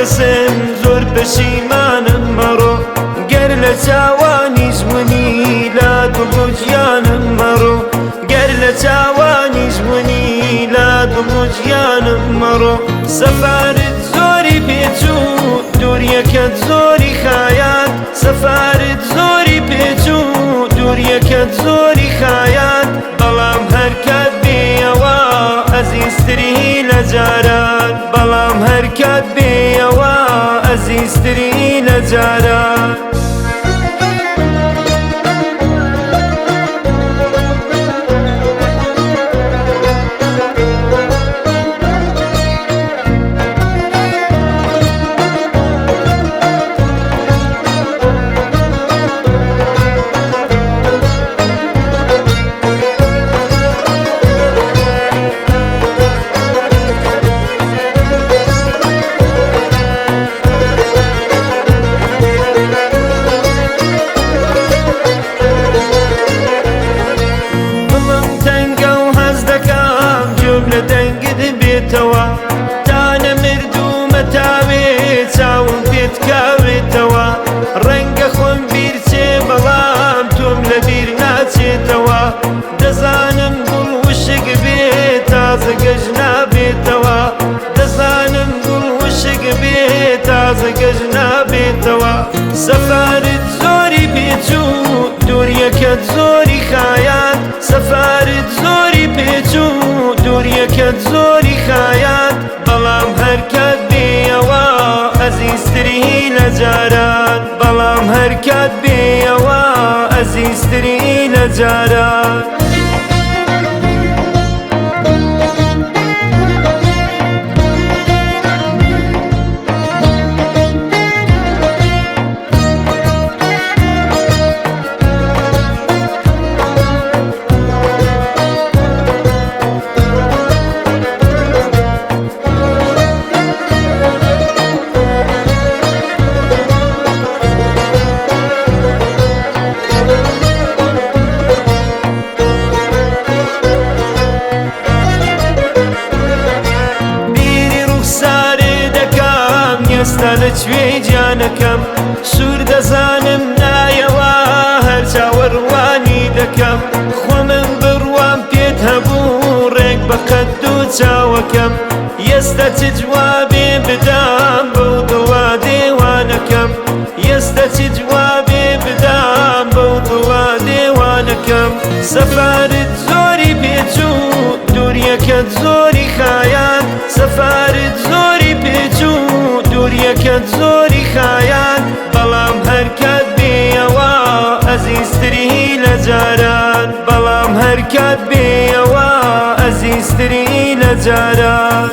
بێکەسم زۆر پەشیمانم مەڕۆ، گەر لە چاوانیش ونی لە دڵ و گیانم مەڕۆ، گەر لە چاوانیش ونی لە دڵ و گیانم مەڕۆ. سەفارت زۆری پێچوو دووریەکەت زۆری خایاند، سەفارت زۆری پێچوو دووریەکەت زۆری خایاند، بەڵام هەر کات بێیەوە ئەزیزتری لە جاران، بەڵام هەر کات بێیەوە ئەزیزتری لە جاران. دڵم تەنگە و حەز دەکەم گوێم لە دەنگت بێتەوە، تا نەمردوومە تاوێ چاوم پێت کاوێتەوە، ڕەنگە خۆم بیر چێ بەڵام تۆم لەبیر ناچێتەوە، دەزانم گوڵ وشک بێ تازە گەش نابێتەوە، دەزانم گوڵ وشک بێ تازە گەش نابێتەوە. سەفارت زۆری پێچوو دووریەکەت زۆری خایاند، سەفارت زۆری پێچوو دووریەکەت زۆری خایاند، بەڵام هەر کات بێیەوە ئەزیزتری لە جاران، بەڵام هەر کات بێیەوە ئەزیزتری لە جاران. بیری ڕوخسارێ دەکەم ئێستا لەکوێ گیانەکەم، سوور دەزانم نایەوە هەر چاوەڕوانی دەکەم، خۆمم بڕوام پێت هەبوو ڕێک بە قەد و چاوەکەم، ئێستا چ جوابێ بدەم بەو دڵە دێوانەکەم، ئێستا چ جوابێ بدەم بەو دڵە دێوانەکەم. سەفارت زۆری پێچوو دووریەکەت زۆری خایاند، سەفارت زۆری پێچوو دووریەکەت زۆری خایاند، بەڵام هەر کات بێیەوە ئەزیزتری لە جاران، بەڵام هەر کات بێیەوە ئەزیزتری لە جاران.